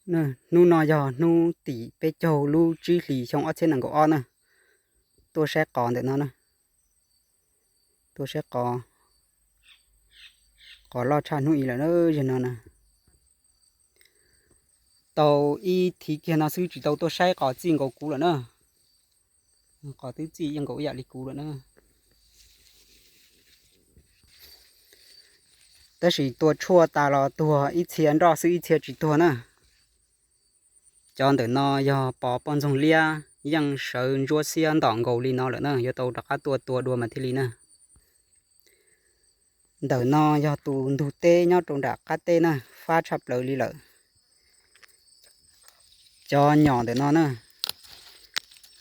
Hnub no yog hnub tim peb caug lub tsib hlis xyoo ob txhiab nees nkaum ob na. Tuaj saib qos ntawm no na. Tuaj saib qos, qos loj tshaj hnub i lawm na, zaum no na. Tau ib thiv kiag no xwb tsis tau tuaj saib qos txij nkaus kuv lawm na. Qos twb txij ib nkaus ib yam li kuv lawm na. Tab sis tua tshuaj tas los tuag ib txhia nroj xwb ib txhia tsis tuag na. Cov ntawm no yog pos poj ntxoog liab yeej sawv ntsuab xiab ntom nkaus li no lawm na, yuav tau rov qab tuaj tua dua mas thiaj li na. Ntawm no yog tus ntug teb nyob rau nram qab teb na, fab tshaj plaws li lawm. Cov nyom ntawm no na,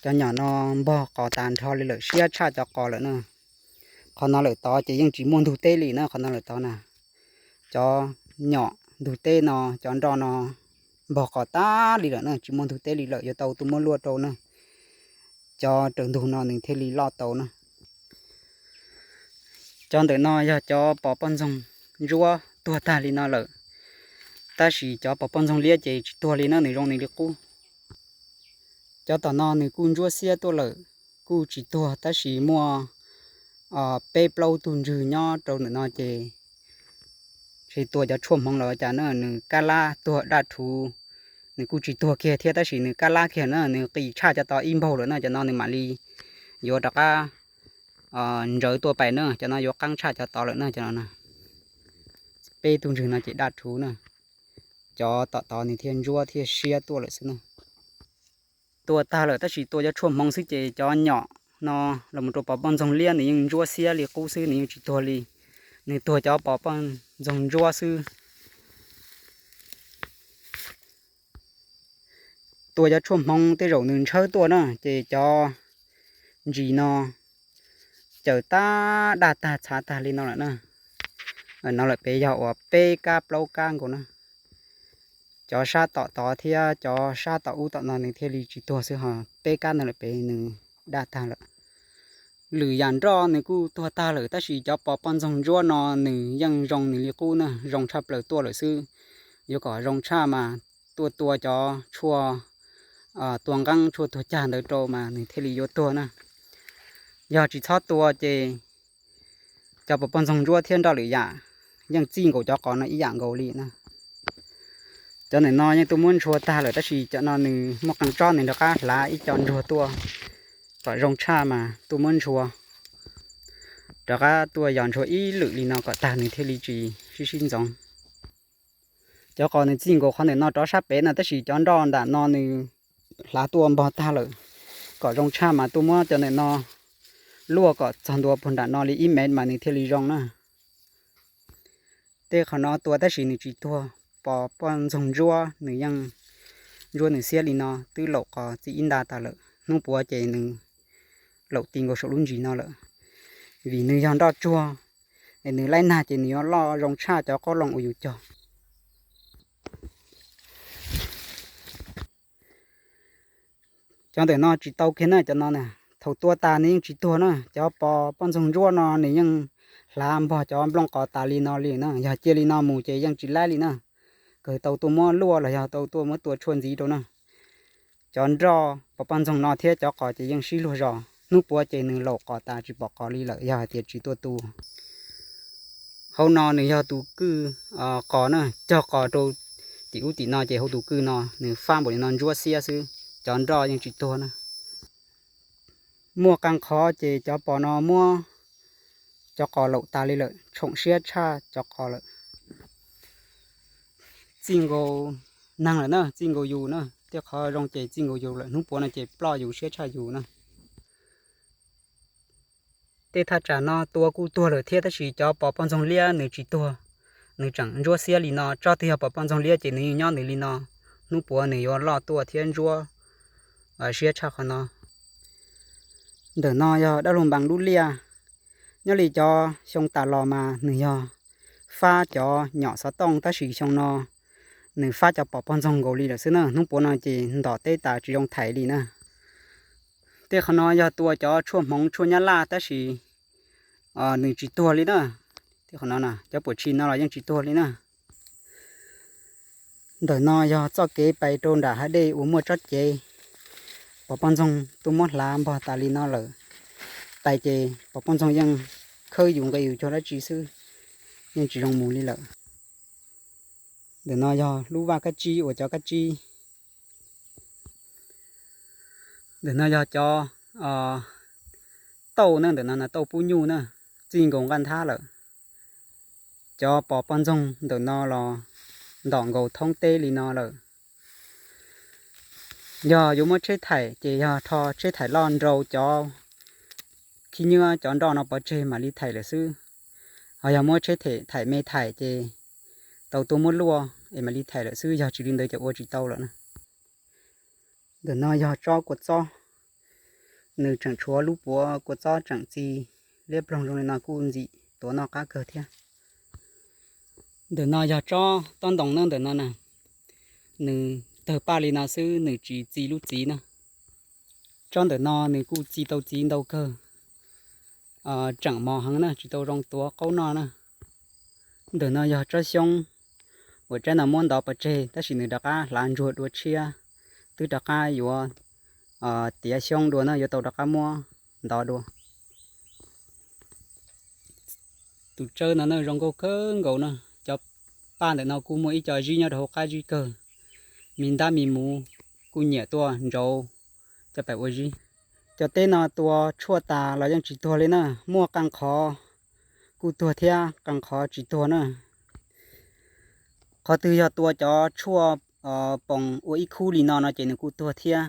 cov nyom no npog qos tas nrho li lawm, siab tshaj cov qos lawm na. Qhov no lawm tod ces yeej tsis muaj ntug teb li na, qhov no lawm tod na. Cov nyom ntug teb no, cov nroj no npog qos tas li lawm na, tsis muaj ntug teb li lawm, yuav tau tuaj muab luaj rau na. Cov raws ntug no nws thiaj li loj tau na. Cov ntawm no yog cov pos poj ntxoog ntsuab tuag tag li no lawm, tab sis cov pos poj ntxoog liab ces tsis tuag li na, nws zoo nws li qub. Cov tom no nws kuj ntsuab xiab tuaj lawm, kuj tsis tuag, tab sis muaj peb plaub tug ntswg nyob rau ntawm no ces ntshe tua cov tshuaj hmoov los cas na, nws kab lab tuag daj rhuv. Nws kuj tsis tuag kiag thiab tab sis nws kab lab kiag na, nws qis tshaj cov tod ib npaug lawm na, cov no nws mam li yuav rov qab ntsawv tuaj pais na, cov no yuav qeeb tshaj cov tod lawm na, cov no. Peb tug ntswg no ces daj rhuv na, cov tom tod nws thiaj ntsuab thiaj siab tuaj lawm xwb na. Tua tag lawm tab sis tua cov tshuaj hmoov xwb ces cov nyom no los mus rau pos poj ntxoog liab nws yeej ntsuab xiab li qub xwb, nws yeej tsis tuag li. Nws tuag cov pos poj ntxoog ntsuab xwb. Tua cov tshuaj hmoov tej zaum nws ntshawb tuaj na, ces cov ntsis no caws tab daj tag txhav tag li no lawm na. No lawm pem yog uas peb kab plaub kab nkaus na. Cov sab tom tod thiab cov sab tom ub tom no nws thiaj li tsis tuag xwb, ho peb kab no lawm pem nws daj tag lawm. Lwm yam nroj nws kuj tuag tag lawm tab sis cov pos poj ntxoog ntsuab no nws yeej zoo nws li qub na, zoo tshaj plaws tuaj lawm xwb. Yuav kom zoo tshaj mas tuaj tua cov tshuaj tua nqeeb tshuaj tuag cag ntawd rau mas nws thiaj li yuav tuag na. Yog tsis txhob tua ces cov pos poj ntxoog ntsuab thiab nroj lwm yam yeej txij nkaus cov qos no ib yam nkaus li na. Cov ntawm no yeej tuaj muab ntshua tag lawm tab sis cov no nws muaj qee tsob nws rov qab hlav ib co ntsuag tuaj kom zoo tshaj mas tuaj muab ntshua, rov qab tuaj yos ntshua ib lwm li no kom tag nws thiaj li tsis sib sib ntxoov. Cov qos nws txij nkaus qhov ntawm no rov sab pem na tab sis cov nroj nram no nws hlav tuaj npog tag lawm, kom zoo tshaj mas tuaj muab cov ntawm no luaj kom txog ntua puag nram no li ib mev mas nws thiaj li zoo na. Tej qhov no tua tab sis nws tsis tuag, pos poj ntxoog ntsuab nws yeej ntsuab nws xiab li no twb laum qos txij ib nta tas lawm, hnub puav ces nws laum ti nkaus saum lub ntsis no lawm. Vim nws yog nroj tsuag, es nws laib nag ces nws yuav loj zoo tshaj cov qoob loo uas yus cog. Cov ntawm no tsis tau kiag na, cov no na, thaum tua tas nws yeej tsis tuag na, cov pos poj ntxoog ntsuab no nws yeej hlav npog cov nplooj qos tas li no li na, yog cia li no mus ces yeej tsis laib li na, kawg tau tuaj muab luaj los yog tau tuaj muab tua tshuaj ntxiv rau na. Cov nroj pos poj ntxoog no thiab cov qos ces yeej sib luag zos, hnub puav ces nws laum qos tas tsis pom qos li lawm yog hais tias tsis tuaj tua. Hauv no nws yog tus kwj qos na, cog qos rau tim ub tim no ces hauv tus kwj no nws fab npaum li no ntsuab xiab xwb, cov nroj yeej tsis tuag na. Muaj qee qhov ces cov pos no muab cov qos laum tas li lawm, tshoom siab tshaj cov qos lawm. Txij nkaus neeg lawm na, txij nkaus yus na, tej qhov zoo ces txij nkaus yus lawm, hnub puav no ces ploj yus siab tshaj yus na. Tej thaj tsam no tua kuj tuag lawm thiab tab sis cov pos poj ntxoog liab nws tsis tuag, nws tseem ntsuab xiab li no, tsob twg yog pos poj ntxoog liab ces nws yeej nyob nws li no, hnub puav nws yuav loj tuaj thiab ntsuab siab tshaj qhov no. Ntawm no yog dab laug npees lub liaj, nyob li cov xyoo tas los mas nws yog fab cov nyom xov tooj tab sis xyoo no nws fab cov pos poj ntxoog nkaus li lawm xwb na, hnub puav no ces ntom teb tas tsis zoo thaiv li na. Tej qhov no yog tua cov tshuaj hmoov tshuaj nyab laj tab sis nws tsis tuag li na. Tej qhov no cov puam tshis no los yeej tsis tuag li na. Ntawm no yog txoj kev pais rau nram hav dej uas muaj tsob cev. Pos poj ntxoog tuaj muab hlav npog tas li no lawm. Tais ces pos poj ntxoog yeej khawb yus nqe yus cuag dab tsi xwb, yeej tsis zoo mus li lawm. Ntawm no yog lub vaj kab tsib uas cov kab tsib. Ntawm no yog cov tauj na, ntawm no tauj pub nyuj na, txij nkaus nqaj nthab lawm. Cov pos poj ntxoog ntawm no los ntom nkaus thoob teb li no lawm. Yog yuav muab tsheb thaim ces yog rho tsheb thaim loj nrau cov khib nyiab cov nroj no pov tseg mam li thaim lawm xwb. Ho yog muab tsheb thaim me thaim ces tau tuaj muab luaj es mam li thaim lawm xwb, yog tsis li ntawd ces ua tsis tau lawm na. Ntawm no yog tsob kua txob, nws tseem tshuav lub puav kua txob tseem txi liab ploog zoo li no kuj ntxim tuav noj qab kawg thiab. Ntawm no yog tsob tob ntoo na, ntawm no na, nws tawg paj li no xwb, nws tsis txi lub txiv na. Tsob ntawm no nws kuj txi tau txiv ntau kawg, tseem mos heev na, tsis tau zoo tuav qaub noj na. Ntawm no yog tsob xyoob uas tsaib no muab ntov pov tseg tab sis nws rov qab hlav ntsuag dua tshiab, twb rov qab yuav tiav xyoob dua na, yuav tau rov qab muab ntov dua. Tus tsawb no na zoo nkauj kawg nkaus na. Cov paj ntawm no kuj muaj ib co zib nyob rau hauv qab zib kawg, me ntab me muv kuj nyiam tuaj ntsauv coj pais ua zib. Cov teb no tua tshuaj tas los yeej tsis tuag li na, muaj qee qhov kuj tuag thiab qee qhov tsis tuag na. Qhov twg yog tua cov tshuaj poos ua ib khub li no no ces nws kuj tuag thiab.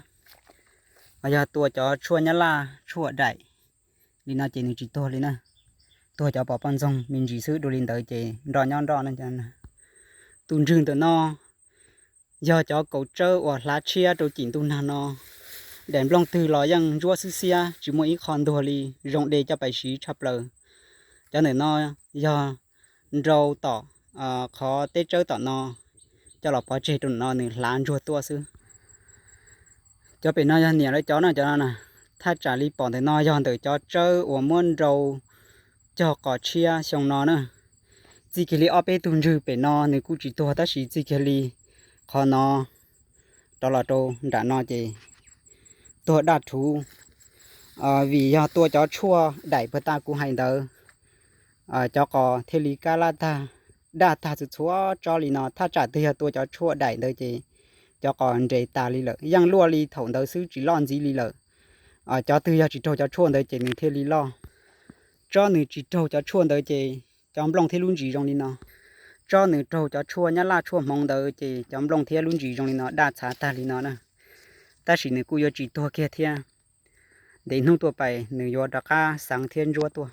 Ho yog tua cov tshuaj nyab laj tshuaj daim li no ces nws tsis tuag li na. Tuag cov pos poj ntxoog me ntsis xwb, dua li ntawd ces nroj nyob nroj na. Tus ntswg ntawm no yog cov kaus tsawb uas hlav tshiab rau cim ntuj nag no. Daim nplooj twg los yeej ntsuab xwb xiab, tsis muaj ib qho ntuag li, zoo de coj pais siv tshaj plaws. Cov ntawm no yog nrau tom qhov teb tsawb tom no coj los pov tseg rau no, nws hlav ntsuag tuaj xwb. Cov pem no yog niam lawv cov no, cov no na. Thaj tsam li pom ntawm no yog ntawm cov tsawb uas muab nrau cog qos tshiab xyoo no na. Txij kiag li ob peb tug ntswg pem no nws kuj tsis tuag tab sis txij kiag li qhov no rov los rau nram no ces tuag daj rhuv. Vim yog tua cov tshuaj daim puag ta kuv hais ntawd, cov qos thiaj li kab lab tag, daj tag txhua txhua tsob li no. Thaj tsam twg yog tua cov tshuaj daim ntawd ces cov qos nres tas li lawm, yeej luaj li thaum ntawd xwb tsis loj ntxiv li lawm. Cov twg yog tsis raug cov tshuaj ntawd ces nws thiaj li loj. Tsob nws tsis raug cov tshuaj ntawd ces cov nplooj thiab lub ntsis zoo li no. Tsob nws raug cov tshuaj nyab laj tshuaj hmoov ntawd ces cov nplooj thiab lub ntsis zoo li no, daj txhav tag li no na. Tab sis nws kuj yuav tsis tuag kiag thiab. Ntev hnub tuaj pais nws yuav rov qab xeev thiab ntsuab tuaj.